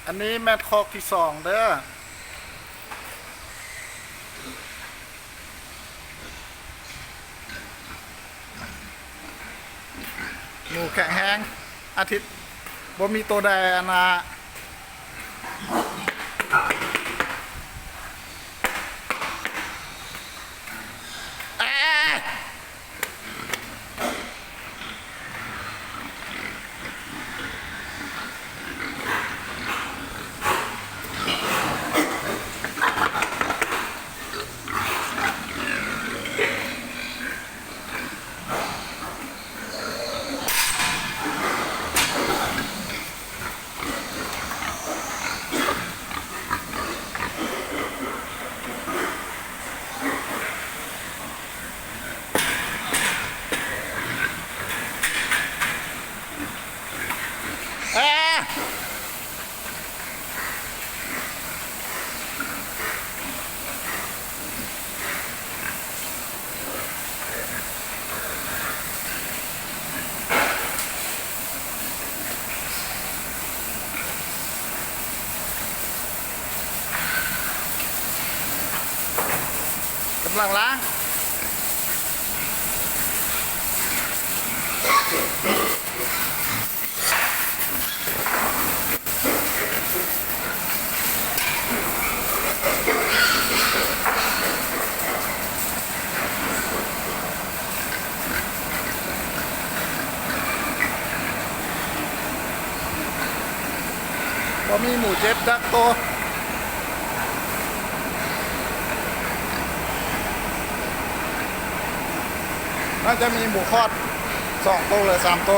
ອັນນີ້ແມ່ນຄອກທີສອງເດີ້. ໝູແຂງແຮງ ອາທິດບໍ່ມີໂຕໃດອັນນ່າ. ກຳລັງລ້າງ. ບໍ່ມີໝູເຈັບຈັກໂຕ. ໜ້າຈະມີໝູຄອດສອງໂຕ ຫຼື ສາມໂຕ.